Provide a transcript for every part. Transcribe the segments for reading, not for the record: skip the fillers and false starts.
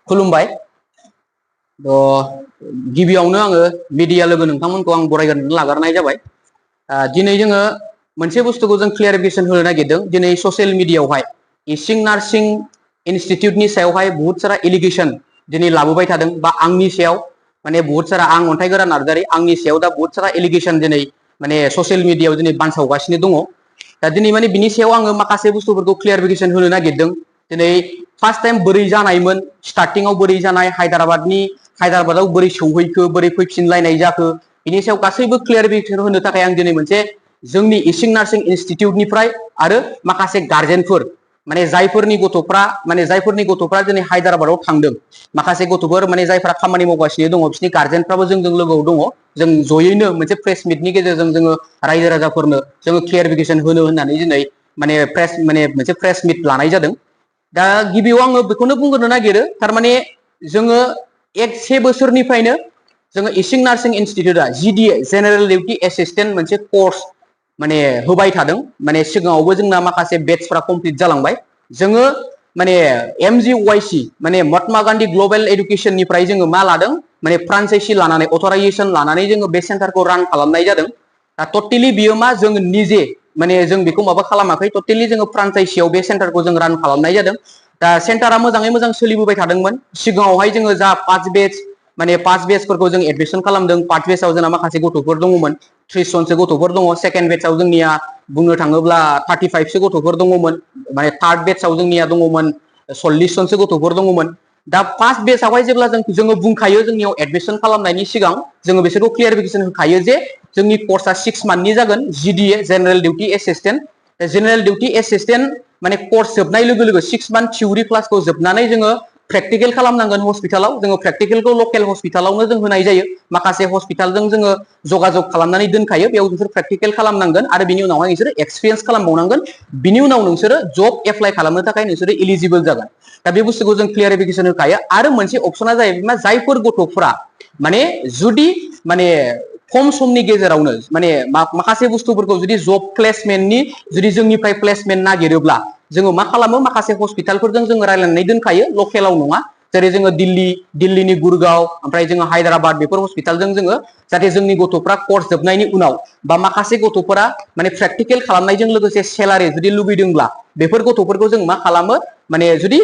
खुलुमबाय गिबियावनो आङो मिडिया लोगो नोंथांमोनखौ आं बरायग्रोनानै लाग्रोनाय जाबाय। दिनै जोङो मोनसे बुस्थुखौ जों क्लियारिफिकेसन होनो नागिरदों। दिनै ससियेल मिडियायावहाय इसिं नार्सिं इनस्टिट्यूटनि सायावहाय बहुत सारा एलिगेसन दिनै लाबोबाय थादों बा आंनि सायाव माने बहुत सारा आं अन्थाइगोरा नार्जारी आंनि सायाव दा बहुत सारा एलिगेसन दिनै माने ससियेल मिडियायाव दिनै बानसावगासिनो दङ। दा दिनै माने बिनि सायाव आङो माखासे बुस्थुफोरखौ क्लियारिफिकेसन होनो नागिरदों। दिनै फार्स्ट टाइम बोरै जानायमोन स्टार्टिंआव बोरै जानाय हायद्राबादाव बोरै सौहैखो बोरै फैफिनलायनाय जाखो बिनि सायाव गासैबो क्लियारिफिकेसन होनो थाखाय आं दिनै मोनसे जोंनि इसिं नार्सिं इनस्टिट्यूटनिफ्राय आरो माखासे गार्जेनफोर माने जायफोरनि गथ'फ्रा दिनै हायद्राबादाव थांदों माखासे गथ'फोर माने जायफ्रा खामानि मावगासिनो दङ बिसोरनि गार्जेनफ्राबो जोंजों लोगोआव दङ। जों जयैनो मोनसे प्रेस मिटनि गेजेरजों जोङो रायजो राजाफोरनो जोङो क्लियारिफिकेसन होनो होननानै दिनै माने मोनसे प्रेस मिट लानाय जादों। दा गिबियाव आङो बेखौनो बुंग्रोनो नागिरो थारमाने जोङो से बोसोरनिफ्रायनो जोङो इसिं नार्सिं इनस्टिट्यूटआ GDA जेनेरेल डिउटी एसिस्टेंट मोनसे कर्स माने होबाय थादों। माने सिगाङावबो जोंना माखासे बेट्सफ्रा कमप्लिट जालांबाय। जोङो माने MGYC माने महात्मा गान्धी ग्लबेल एडुकेशननिफ्राय जोङो मा लादों माने फ्रान्चाइजि लानानै अथराइजेसन लानानै जोङो बे सेन्टारखौ रान खालामनाय जादों। दा टटेलि बियो मा जों निजे माने जों बेखौ माबा खालामाखै टटेलि जोङो फ्रान्चाइजियाव बे सेन्टारखौ जों रान खालामनाय जादों। दा सेन्टारा मोजाङै मोजां सोलिबोबाय थादोंमोन। सिगाङावहाय जोङो जा 5 बेचफोरखौ जों एडमिसन खालामदों। 5 बेचआव जोंना माखासे गथ'फोर दङमोन 30 जनसो गथ'फोर दङ। सेकेन्ड बेचआव जोंनिया बुंनो थाङोब्ला 35 सो गथ'फोर दङमोन। माने थार्ड बेचआव जोंनिया दङमोन 40 जनसो गथ'फोर दङमोन। दा फार्स्ट बेचआवहाय जेब्ला जोङो बुंखायो जोंनियाव एडमिसन खालामनायनि सिगां जोङो बिसोरखौ क्लियारिफिकेसन होखायो जे जोंनि कर्सआ 6 मान्थनि जागोन। GDA general duty assistant general duty assistant माने कर्स जोबनाय लोगो लोगो 6 मान्थ थिउरि क्लासखौ जोबनानै जोङो प्रेक्टिकल खालामनांगोन हस्पिटालाव। जोङो प्रेक्टिकलखौ लकेल हस्पिटालावनो जों होनाय जायो। माखासे हस्पिटालजों जोङो जगाजग खालामनानै दोनखायो बेयाव नोंसोर प्रेक्टिकल खालामनांगोन आरो बिनि उनावहाय नोंसोर एक्सपिरियेन्स खालामबावनांगोन। बिनि उनाव नोंसोरो जब एप्लाइ खालामनो थाखाय नोंसोरो इलिजिबल जागोन। दा बे बुस्थुखौ जों क्लियारिफिकेसन होखायो। आरो मोनसे अपसना जाहैबाय मा जायफोर गथ'फ्रा माने जुदि माने खम समनि गेजेरावनो माने माखासे बुस्थुफोरखौ जुदि जब प्लेसमेन्टनि जुदि जोंनिफ्राय प्लेसमेन्ट नागिरोब्ला जोङो मा खालामो माखासे हस्पिटालफोरजों जोङो रायलायनानै दोनखायो लकेलाव नङा। जेरै जोङो दिल्लीनि गुरगांव ओमफ्राय जोङो हायद्राबाद बेफोर हस्पिटालजों जोङो जाहाथे जोंनि गथ'फ्रा कर्स जोबनायनि उनाव बा माखासे गथ'फोरा माने प्रेक्टिकल खालामनायजों लोगोसे सेलारि जुदि लुबैदोंब्ला बेफोर गथ'फोरखौ जों मा खालामो माने जुदि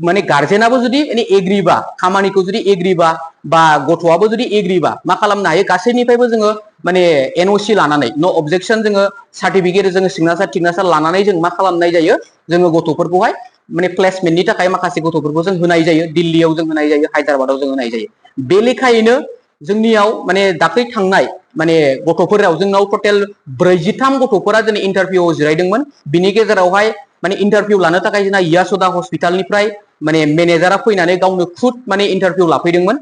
माने गार्जेनाबो जुदि एग्रिबा खामानिखौ जुदि एग्रिबा बा गथ'आबो जुदि एग्रिबा मा खालामनो हायो गासैनिफ्रायबो जोङो माने NOC लानानै नो अबजेक्शन जोङो सार्टिफिकेट जोङो सिगनेचार लानानै जों मा खालामनाय जायो जोङो गथ'फोरखौहाय माने प्लेसमेन्टनि थाखाय माखासे गथ'फोरखौ जों होनाय जायो। दिल्लीयाव जों होनाय जायो हायद्राबादाव जों होनाय जायो। बे लेखायैनो जोंनियाव माने दाख्लै थांनाय माने गथ'फोराव जोंनाव टटेल 43 गथ'फोरा दिनै इन्टारभिउआव जिरायदोंमोन। बिनि गेजेरावहाय माने इन्टारभिउ लानो थाखाय जोंना यासोदा हस्पिटालनिफ्राय माने मेनेजारा फैनानै गावनो खुद माने इन्टारभिउ लाफैदोंमोन।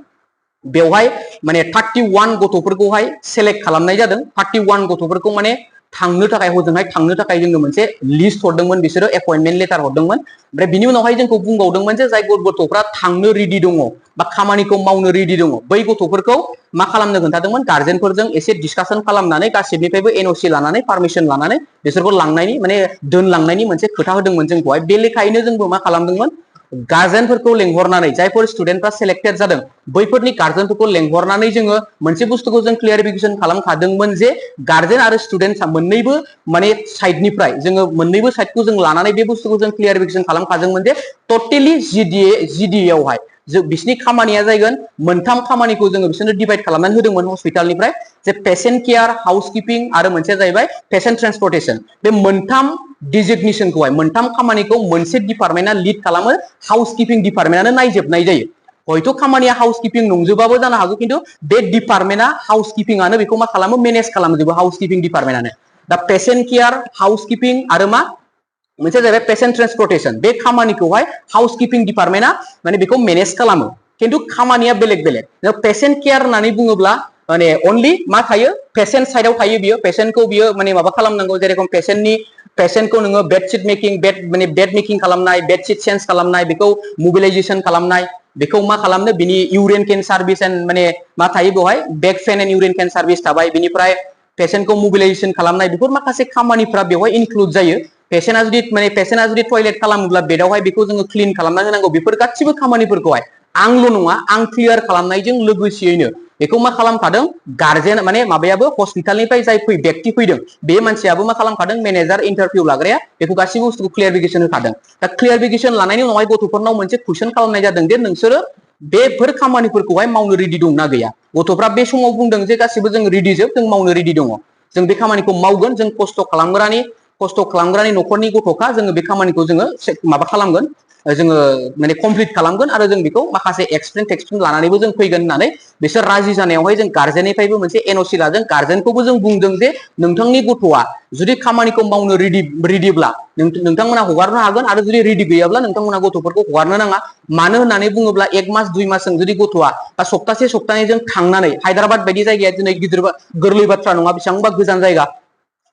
बेवहाय माने 31 गथ'फोरखौहाय सेलेक्ट खालामनाय जादों। 31 गथ'फोरखौ माने थांनो थाखाय हजोंहाय थांनो थाखाय जोंनो मोनसे लिस्ट हरदोंमोन। बिसोरो एपइन्टमेन्ट लेटार हरदोंमोन। ओमफ्राय बिनि उनावहाय जोंखौ बुंबावदोंमोन जे जाय गथ'फ्रा थांनो रेडि दङ बा खामानिखौ मावनो रेडि दङ बै गथ'फोरखौ मा खालामनो खोन्थादोंमोन गार्जेनफोरजों एसे डिसकासन खालामनानै गासिबनिफ्रायबो NOC लानानै पारमिसन लानानै बिसोरखौ लांनायनि माने दोनलांनायनि मोनसे खोथा होदोंमोन जोंखौहाय। बे लेखायैनो जोंबो मा खालामदोंमोन गार्जेनफोरखौ लेंहरनानै जायफोर स्टुडेन्टफ्रा सेलेक्टेड जादों बैफोरनि गार्जेनफोरखौ लेंहरनानै जोङो मोनसे बुस्थुखौ जों क्लियारिफिकेसन खालामखादोंमोन जे गार्जेन आरो स्टुडेन्टआ मोननैबो माने साइडनिफ्राय जोङो मोननैबो साइडखौ जों लानानै बे बुस्थुखौ जों क्लियारिफिकेसन खालामखादोंमोन जे टटेलि GDA आवहाय बिसिनि खामानिया जागोन मोनथाम खामानिखौ जोङो बिसोरनो डिभाइड खालामनानै होदोंमोन हस्पिटालनिफ्राय जे पेशेन्ट केयार हाउस किपिं आरो मोनसेया जाहैबाय पेशेन्ट ट्रेन्सपर्टेशन। बे मोनथाम डिजिगनेशनखौहाय मोनथाम खामानिखौ मोनसे डिपार्टमेन्टआ लिड खालामो। हाउस किपिं डिपार्टमेन्टआनो नायजोबनाय जायो। हयथ' खामानिया हाउस किपिं नंजोबाबो जानो हागौ खिन्थु बे डिपार्टमेन्टआ हाउस किपिंआनो बेखौ मा खालामो मेनेज खालामजोबो हाउस किपिं डिपार्टमेन्टआनो। दा पेशेन्ट केयार हाउस किपिं आरो मा मोनसे जाहैबाय पेशेन्ट ट्रेन्सपर्टेशन बे खामानिखौहाय हाउस किपिं डिपार्टमेन्टआ माने बेखौ मेनेज खालामो। खिन्थु खामानिया बेलेग बेलेग। पेशेन्ट केयार होननानै बुङोब्ला माने अनलि मा थायो पेशेन्ट साइडआव थायो बियो पेशेन्टखौ बियो माने माबा खालामनांगौ जेरेखम पेशेन्टखौ नोङो बेडशीट मेकिं बेड मेकिं खालामनाय बेडशीट चेन्ज खालामनाय बेखौ मोबिलाइजेसन खालामनाय बेखौ मा खालामनो बिनि इउरिन केन सार्भिस एन्ड माने मा थायो बेवहाय बेक पेन एन्ड इउरिन केन सार्भिस थाबाय। बिनिफ्राय पेशेन्टखौ मोबिलाइजेसन खालामनाय बेफोर माखासे खामानिफ्रा बेवहाय इनक्लुड जायो। पेशेन्टआ जुदि टयलेट खालामोब्ला बेडआवहाय बेखौ जोङो क्लिन खालामना होनांगौ बेफोर गासिबो खामानिफोरखौहाय आंल' नङा आं क्लियार खालामनायजों लोगोसेयैनो बेखौ मा खालामखादों गार्जेन माने माबायाबो हस्पिटालनिफ्राय जाय व्यक्ति फैदों बे मानसियाबो मा खालामखादों मेनेजार इन्टारभिउ लाग्राया बेखौ गासिबो बुस्थुखौ क्लियारिफिकेशन होखादों दा क्लियारिफिकेशन लानायनि उनावहाय गथ'फोरनाव मोनसे कुइसन खालामनाय जादों जे नोंसोरो बेफोर खामानिफोरखौहाय मावनो रेडि दंना गैया गथ'फ्रा बे समाव बुंदों जे गासिबो जों रेडि जोब जों मावनो रेडि दङ जों बे खामानिखौ मावगोन जों खस्थ' खालामग्रानि न'खरनि गथ'खा जोङो बे खामानिखौ जोङो माबा खालामगोन जोङो माने कमप्लिट खालामगोन आरो जों बेखौ माखासे एक्सपिरियेन्स लानानैबो जों फैगोन होननानै बिसोर राजि जानायावहाय जों गार्जेननिफ्रायबो मोनसे एनअसि लादों गार्जेनखौबो जों बुंदों जे नोंथांनि गथ'आ जुदि खामानिखौ मावनो रेडिब्ला नोंथांमोना हगारनो हागोन आरो जुदि रेडि गैयाब्ला नोंथांमोना गथ'फोरखौ हगारनो नाङा मानो होननानै बुङोब्ला 1 मास 2 मासजों जुदि गथ'आ बा सप्तासे सप्तानैजों थांनानै हायद्राबाद बायदि जायगाया दिनै गिदिर गोरलै बाथ्रा नङा बेसेबांबा गोजान जायगा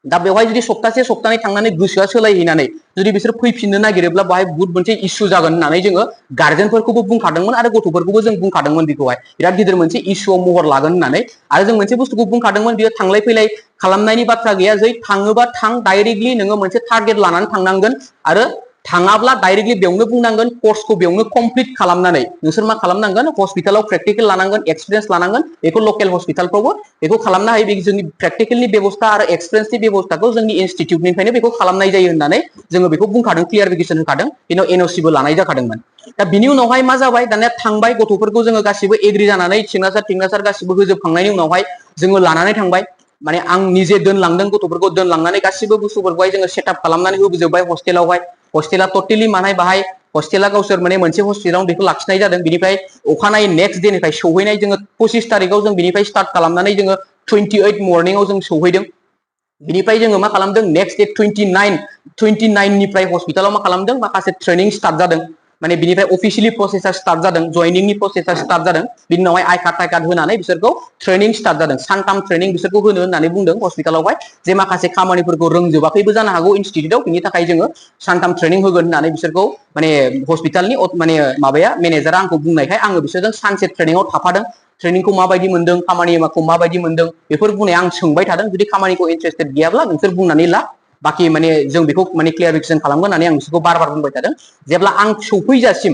दा बेवहाय जुदि सप्तासे सप्तानै थांनानै गोसोआ सोलायहैनानै जुदि बिसोर फैफिननो नागिरोब्ला बाहाय बुहुत मोनसे इस्यु जागोन होननानै जोङो गार्जेनफोरखौबो बुंखादोंमोन आरो गथ'फोरखौबो जों बुंखादोंमोन बेखौहाय बिराद गिदिर मोनसे इस्युआव महर लागोन होननानै आरो जों मोनसे बुस्थुखौ बुंखादोंमोन बियो थांलाय फैलाय खालामनायनि बाथ्रा गैया जै थाङोबा थां डाइरेक्टलि नोङो मोनसे टारगेट लानानै थांनांगोन आरो थाङाब्ला डाइरेक्टलि बेयावनो बुंनांगोन कर्सखौ बेयावनो कमप्लिट खालामनानै नोंसोर मा खालामनांगोन हस्पिटालाव प्रेक्टिकेल लानांगोन एक्सपिरियेन्स लानांगोन बेखौ लकेल हस्पिटालफ्रावबो बेखौ खालामनो हायो बे जोंनि प्रेक्टिकेलनि बेबस्था आरो एक्सपिरियेन्सनि बेबस्थाखौ जोंनि इनस्टिट्यूटनिफ्रायनो बेखौ खालामनाय जायो होननानै जोङो बेखौ बुंखादों क्लियारिफिकेशन होखादों बेनाव एनअसिबो लानाय जाखादोंमोन दा बिनि उनावहाय मा जाबाय दानिया थांबाय गथ'फोरखौ जोङो गासिबो एग्रि जानानै सिगनेचार गासिबो होजोबखांनायनि उनावहाय जोङो लानानै थांबाय माने आं निजे दोनलांदों गथ'फोरखौ दोनलांनानै गासिबो बुस्थुफोरखौहाय जोङो सेटआप खालामनानै होजोबबाय हस्टेला टटेलि मानाय बाहाय हस्टेला गावसोर माने मोनसे हस्पिटालाव बेखौ लाखिनाय जादों बिनिफ्राय अखानायै नेक्स्ट डेनिफ्राय सौहैनाय जोङो 25 तारिखआव जों बिनिफ्राय स्टार्ट खालामनानै जोङो 28 मर्निंआव जों सौहैदों बिनिफ्राय जोङो मा खालामदों नेक्स्ट डे 29 निफ्राय हस्पिटालाव मा खालामदों माखासे ट्रेनिं स्टार्ट जादों माने बिनिफ्राय अफिशियली प्रसेसा स्टार्ट जादों जयनिंनि प्रसेसा स्टार्ट जादों बिनि उनावहाय आइ कार्ड होनानै बिसोरखौ ट्रेनिं स्टार्ट जादों सानथाम ट्रेनिं बिसोरखौ होनो होननानै बुंदों हस्पिटालावहाय जे माखासे खामानिफोरखौ रोंजोबाखैबो जानो हागौ इनस्टिट्यूटआव बिनि थाखाय जोङो सानथाम ट्रेनिं होगोन होननानै बिसोरखौ माने हस्पिटालनि माने माबाया मेनेजारा आंखौ बुंनायखाय आङो बिसोरजों सानसे ट्रेनिंआव थाफादों ट्रेनिंखौ माबायदि मोनदों खामानिखौ माबायदि मोनदों बेफोर बुंनाय आं सोंबाय थादों जुदि खामानिखौ इन्टारेस्टेड गैयाब्ला नोंसोर बुंनानै ला बाखि माने जों बेखौ माने क्लियारिफिकेशन खालामगोन होननानै आं बिसोरखौ बार बुंबाय थादों जेब्ला आं सौफैजासिम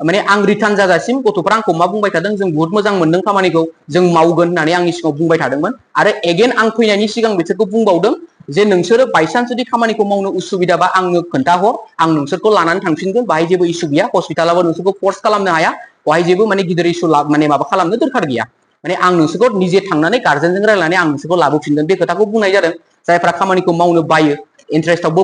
माने आं रिटार्न जाजासिम गथ'फ्रा आंखौ मा बुंबाय थादों जों बहुत मोजां मोनदों खामानिखौ जों मावगोन होननानै आंनि सिगाङाव बुंबाय थादोंमोन आरो एगेन आं फैनायनि सिगां बिसोरखौ बुंबावदों जे नोंसोरो बायसान्स जुदि खामानिखौ मावनो उसुबिदाबा आंनो खोन्थाहर आं नोंसोरखौ लानानै थांफिनगोन बाहाय जेबो इसु गैया हस्पिटालाबो नोंसोरखौ फर्स खालामनो हाया बाहाय जेबो माने गिदिर इसु माने माबा खालामनो दरखार गैया माने आं नोंसोरखौ निजे थांनानै गार्जेनजों रायलायनानै आं नोंसोरखौ लाबोफिनगोन बे खोथाखौ बुंनाय जादों जायफ्रा खामानिखौ मावनो बायो इन्टारेस्टआवबो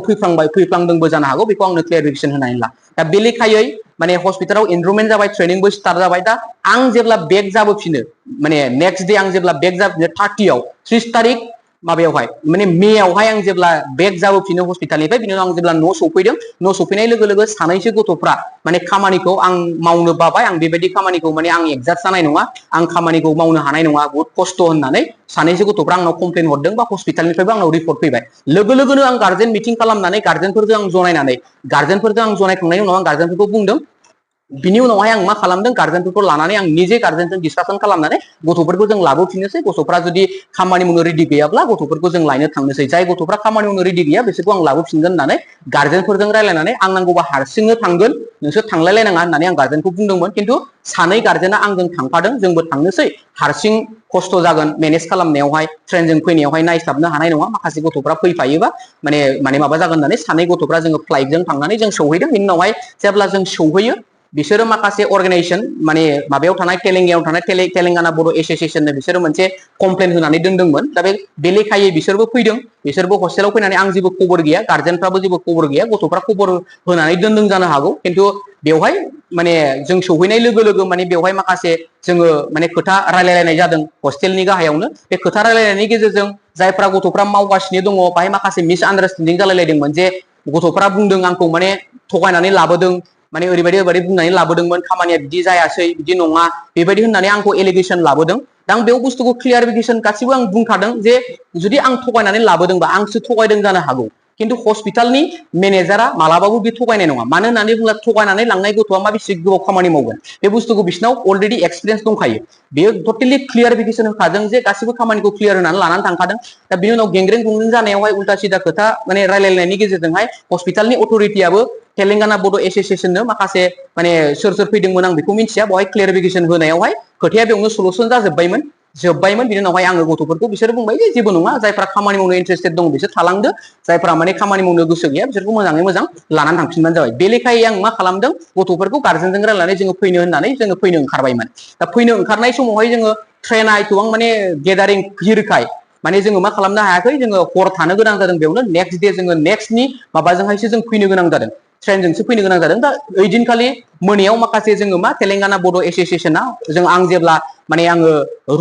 फैफ्लांदोंबो जानो हागौ बेखौ आंनो क्लियारिफिकेशन होनानै ला दा बे लेखायै माने हस्पिटालाव एनरलमेन्ट जाबाय ट्रेनिंबो स्टार्ट जाबाय दा आं जेब्ला बेक जाबोफिनो माने नेक्स्ट डे आं जेब्ला बेक जाबोफिनो 30 तारिख माबायावहाय माने मेआवहाय आं जेब्ला बेक जाबोफिनो हस्पिटालनिफ्राय बिनि उनाव आं जेब्ला न' सौफैदों न' सौफैनाय लोगो लोगो सानैसो गथ'फ्रा माने खामानिखौ आं मावनो बाबाय आं बेबायदि खामानिखौ माने आं एडजास्ट जानाय नङा आं खामानिखौ मावनो हानाय नङा बहुत खस्थ' होननानै सानैसो गथ'फ्रा आंनाव कमप्लेन हरदों बा हस्पिटालनिफ्रायबो आंनाव रिपर्ट फैबाय लोगो लोगोनो आं गार्जेन मिटिं खालामनानै गार्जेनफोरजों आं जनायखांनायनि उनाव आं गार्जेनफोरखौ बुंदों बिनि उनावहाय आं मा खालामदों गार्जेनफोरखौ लानानै आं निजे गार्जेनजों डिसकासन खालामनानै गथ'फोरखौ जों लाबोफिननोसै गथ'फ्रा जुदि खामानि मावनो रेडि गैयाब्ला गथ'फोरखौ जों लायनो थांनोसै जाय गथ'फ्रा खामानि मावनो रेडि गैया बिसोरखौ आं लाबोफिनगोन होननानै गार्जेनफोरजों रायलायनानै आं नांगौबा हारसिंनो थांगोन नोंसोर थांलायलायनाङा होननानै आं गार्जेनखौ बुंदोंमोन खिन्थु सानै गार्जेना आंजों थांफादों जोंबो थांनोसै हारसिं खस्थ' जागोन मेनेज खालामनायावहाय ट्रेनजों फैनायावहाय नायस्लाबनो हानाय नङा माखासे गथ'फ्रा फैफायोबा माने माबा जागोन होननानै सानै गथ'फ्रा जोङो फ्लाइटजों थांनानै जों सौहैदों बिनि उनावहाय जेब्ला जों सौहैयो बिसोरो माखासे अर्गानाइजेशन माने माबायाव थानाय तेलेंगायाव थानाय तेलेंगाना बर' एसोसिएशननो बिसोरो मोनसे कमप्लेन होनानै दोनदोंमोन दा बे लेखायै बिसोरबो फैदों बिसोरबो हस्टेलाव फैनानै आं जेबो खबर गैया गार्जेनफ्राबो जेबो खबर गैया गथ'फ्रा खबर होनानै दोनदों जानो हागौ खिन्थु बेवहाय माने जों सौहैनाय लोगो लोगो माने बेवहाय माखासे जोङो माने खोथा रायलायलायनाय जादों हस्टेलनि गाहायावनो बे खोथा रायलायनायनि गेजेरजों जायफ्रा गथ'फ्रा मावगासिनो दङ बाहाय माखासे मिस आन्डारस्टेन्डिं जालायलायदोंमोन जे गथ'फ्रा बुंदों आंखौ माने थगायनानै लाबोदों माने ओरैबायदि बुंनानै लाबोदोंमोन खामानिया बिदि जायासै बिदि नङा बेबायदि होननानै आंखौ एलिगेशन लाबोदों दा आं बेयाव बुस्थुखौ क्लियारिफिकेशन गासिबो आं बुंखादों जे जुदि आं थगायनानै लाबोदोंबा आंसो थगायदों जानो हागौ किन्तु हस्पिटालनि मेनेजारा मालाबाबो बे थगायनाय नङा मानो होननानै बुङोब्ला थगायनानै लांनाय गथ'आ मा बेसे गोबाव खामानि मावगोन बे बुस्थुखौ बिसिनाव अलरेडि एक्सपिरियेन्स दंखायो बेयो टटेलि क्लियारिफिकेसन होखादों जे गासिबो खामानिखौ क्लियार होनानै लानानै थांखादों दा बिनि उनाव गेंग्रें गुंग्रें जानायावहाय उल्टा सिदा खोथा माने रायलायनायनि गेजेरजोंहाय हस्पिटालनि अथ'रिटियाबो तेलेंगाना बड' एस'सिएशननो माखासे माने सोर सोर फैदोंमोन आं बेखौ मिथिया बेवहाय क्लियारिफिकेसन होनायावहाय खोथाया बेयावनो सलुसन जोब्बायमोन बिनि उनावहाय आङो गथ'फोरखौ बिसोर बुंबाय जे जेबो नङा जायफ्रा खामानि मावनो इन्टारेस्टेड दं बिसोर थालांदो जायफ्रा माने खामानि मावनो गोसो गैया बिसोरखौ मोजाङै मोजां लानानै थांफिनबानो जाबाय बे लेखायै आं मा खालामदों गथ'फोरखौ गार्जेनजों रायलायनानै जोङो फैनो होननानै जोङो फैनो ओंखारबायमोन दा फैनो ओंखारनाय समावहाय जोङो ट्रेना एथबां माने गेदारिं भिरखाय माने जोङो मा खालामनो हायाखै जोङो हर थानो गोनां जादों बेयावनो नेक्स्ट डे जोङो नेक्स्टनि माबाजोंहायसो जों फैनो गोनां जादों ट्रेनजोंसो फैनो गोनां जादों दा ओइदिनखालि मोनायाव माखासे जोङो मा तेलेंगाना बड' एस'सिएशना आं जेब्ला माने आङो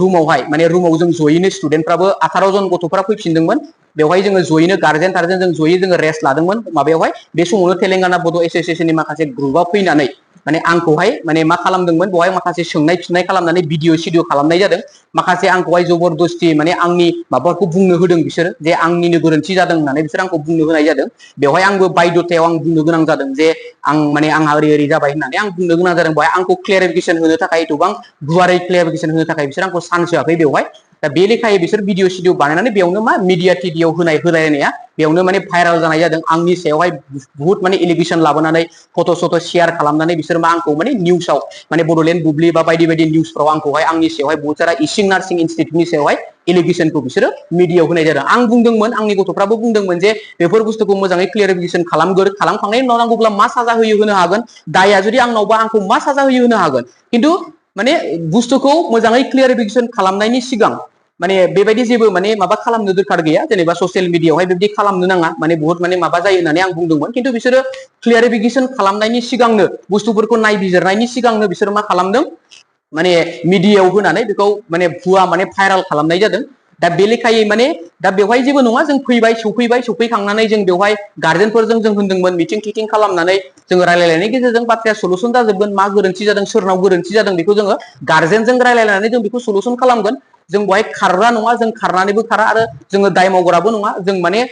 रुमावहाय माने रुमाव जों जयैनो स्टुडेन्टफ्राबो 18 जन गथ'फ्रा फैफिनदोंमोन बेवहाय जोङो जयैनो गार्जेन टार्जेन जों जयै जोङो रेस्ट लादोंमोन माबायावहाय बे समावनो तेलेंगाना बड' एस'सिएशननि माखासे ग्रुपआ फैनानै माने आंखौहाय माने मा खालामदोंमोन बेवहाय माखासे सोंनाय फिननाय खालामनानै भिडिअ सिडिअ खालामनाय जादों माखासे आंखौहाय जबरदस्ति माने आंनि माबाखौ बुंनो होदों बिसोर जे आंनिनो गोरोन्थि जादों होननानै बिसोर आंखौ बुंनो होनाय जादों बेवहाय आंबो बायद'थायाव आं बुंनो गोनां जादों जे आं माने आंहा ओरै जाबाय होननानै आं बुंनो गोनां जादों बेवहाय आंखौ क्लियारिफिकेसन होनो थाखाय एथबां गुवारै क्लियारिफिकेसन होनो थाखाय बिसोर आंखौ चान्स होआखै बेवहाय दा बे लेखायै बिसोर भिडिअ सिडिअ बानायनानै बेयावनो मा मिडिया टिडियाव होलायनाया बेयावनो माने भाइराल जानाय जादों आंनि सायावहाय बुहुत माने एलिगेसन लाबोनानै फट' सट' शेयार खालामनानै बिसोर मा आंखौ माने निउसाव माने बड'लेण्ड बुब्लि बा बायदि बायदि निउसफ्राव आंखौहाय आंनि सायावहाय बहुत सारा इसिं नार्सिं इनस्टिट्यूटनि सायावहाय एलिगेसनखौ बिसोरो मिडियायाव होनाय जादों आं बुंदोंमोन आंनि गथ'फ्राबो बुंदोंमोन जे बेफोर बुस्थुखौ मोजाङै क्लियारिफिकेसन खालामखांनायनि उनाव नांगौब्ला मा साजा होयो होनो हागोन दाया जुदि आंनावबा आंखौ मा साजा होयो होनो हागोन खिन्थु माने बुस्थुखौ मोजाङै क्लियारिफिकेसन खालामनायनि सिगां माने बेबायदि जेबो माने माबा खालामनो दरखार गैया जेनेबा ससियेल मिडियायावहाय बेबायदि खालामनो नाङा माने बहुत माने माबा जायो होननानै आं बुंदोंमोन खिन्थु बिसोरो क्लियारिफिकेसन खालामनायनि सिगांनो बुस्थुफोरखौ नायबिजिरनायनि सिगांनो बिसोर मा खालामदों माने मिडियायाव होनानै बेखौ माने भुवा माने भाइराल खालामनाय जादों दा बे लेखायै माने दा बेवहाय जेबो नङा जों फैबाय सौफैखांनानै जों बेवहाय गार्जेनफोरजों जों होनदोंमोन मिटिं टिटिं खालामनानै जोङो रायलायनायनि गेजेरजों बाथ्राया सलुसन जाजोबगोन मा गोरोन्थि जादों सोरनाव गोरोन्थि जादों बेखौ जोङो गार्जेनजों रायलायनानै जों बेखौ सलुसन खालामगोन जों बेवहाय खारग्रा नङा जों खारनानैबो खारा आरो जोङो दाय मावग्राबो नङा जों माने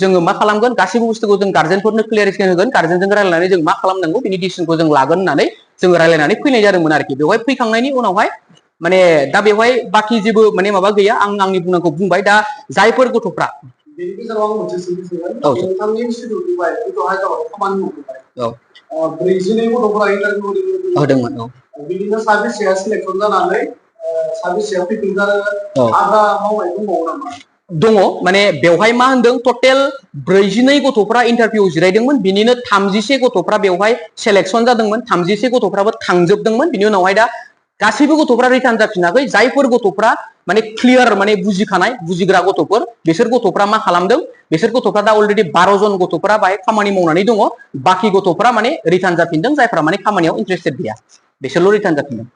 जोङो मा खालामगोन गासैबो बुस्थुखौ जों गार्जेनफोरनो क्लियारिफिकेसन होगोन गार्जेनजों रायलायनानै जों मा खालामनांगौ बिनि डिसिसनखौ जों लागोन होननानै जोङो रायलायनानै फैनाय जादोंमोन आरोखि बेवहाय फैखांनायनि उनावहाय माने दा बेवहाय बाखि जेबो माने माबा गैया आं आंनि बुंनांगौ बुंबाय दा जायफोर गथ'फ्रा बेनि गेजेराव आं मोनसे सोंथि सोंगोन नोंथांनि इनस्टिट्यूटनिफ्राय दहाय खामानि मावबाय 42 गथ'फोरा इन्टारभिउ होदोंमोन बिदिनो साबेसेया सिलेक्सन जानानै साबेसेया फैफिनदों आरो आद्रा मावनाय दंबावो नामा दङ माने बेवहाय मा होनदों टटेल 42 गथ'फ्रा इन्टारभिउ जिरायदोंमोन बिनिनो 31 गथ'फ्रा बेवहाय सेलेक्सन जादोंमोन 31 गथ'फ्राबो थांजोबदोंमोन बिनि उनावहाय दा गासैबो गथ'फ्रा रिटार्न जाफिनाखै जायफोर गथ'फ्रा माने क्लियार माने बुजिखानाय बुजिग्रा गथ'फोर बिसोर गथ'फ्रा मा खालामदों बिसोर गथ'फ्रा दा अलरेडि 12 जन गथ'फ्रा बाहाय खामानि मावनानै दङ बाखि गथ'फ्रा माने रिटार्न जाफिनदों जायफ्रा माने खामानियाव इन्टारेस्टेड गैया बिसोरल' रिटार्न जाफिनदों